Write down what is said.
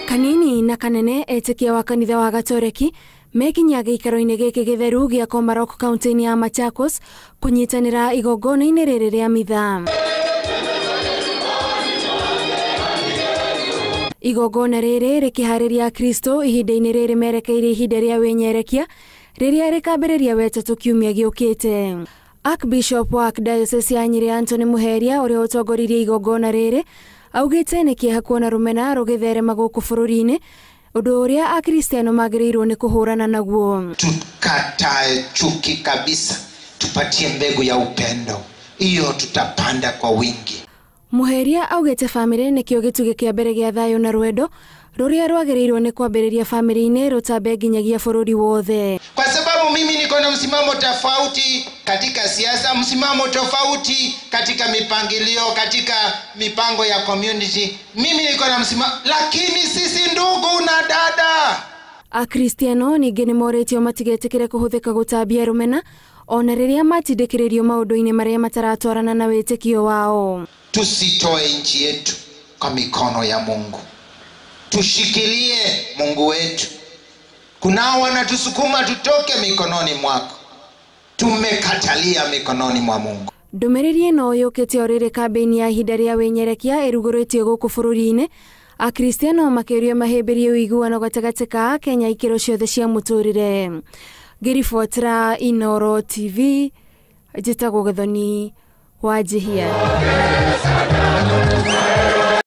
Kanini na kanene etĩkia wa kanitha wa Gatoreki mekinyia gĩikaro-inĩ gĩkĩ gĩtheru gĩa Komarok kaunti-inĩ ya Machakos kũnyitanĩra igongona-inĩ rĩrĩ rĩa mitha. Igongona rĩrĩ rĩkĩharĩria Kristo ihinda-inĩ rĩrĩ merekeire ihinda rĩa wĩnyerekia rĩrĩa rĩkambĩrĩria wetatũ kiumia gĩũkĩte. Archbishop wa Archdiocese ya Nyĩrĩ Anthony Muheria ũrĩa ũtongoririe igongona rĩrĩ augĩte nĩ kĩeha kuona rũmena rũgĩtherema gũkũ bũrũri-inĩ, ũndũ ũrĩa Akristiano magĩrĩirwo nĩ kũhũrana naguo. Tukatae chuki kabisa, tupatie mbegu ya upendo, hiyo tutapanda kwa wingi. Muheria augĩte bamĩrĩ nĩkĩo gĩtugĩ kĩa mbere gĩa thayũ na rwendo rũrĩa rwagĩrĩirwo nĩ kwambĩrĩria bamĩrĩ-inĩ rũtambe nginyagia bũrũri wothe. Kwa sababu mimi niko na msimamo tofauti katika siasa, msimamo tofauti katika mipangilio, katika mipango ya community. Mimi niko na msimamo, lakini sisi ndugu na dada. Akristiano ningĩ nĩ morĩtio matigetĩkĩre kũhũthĩka gũtambia rũmena ona rĩrĩa matindĩkĩrĩrio maũndũ-inĩ marĩa mataratwarana na wĩtĩkio wao. Tusitoe nchi yetu kwa mikono ya Mungu. Tushikilie Mungu wetu. Kunao wanatusukuma tutoke mikononi mwako. Tumekatalia mikononi mwa Mungu. Ndũmĩrĩri ĩno yũkĩte o rĩrĩ kambĩini ya ihinda rĩa wĩnyerekia ĩrugũrĩtio gũkũ bũrũri-inĩ, Akristiano makĩũrio mahĩmbĩrie ũiguano gatagatĩ ka Akenya ikĩro ciothe cia mũtũrĩre. Ngĩribotera Inooro TV, njĩtagwo Gathoni Wanjihia.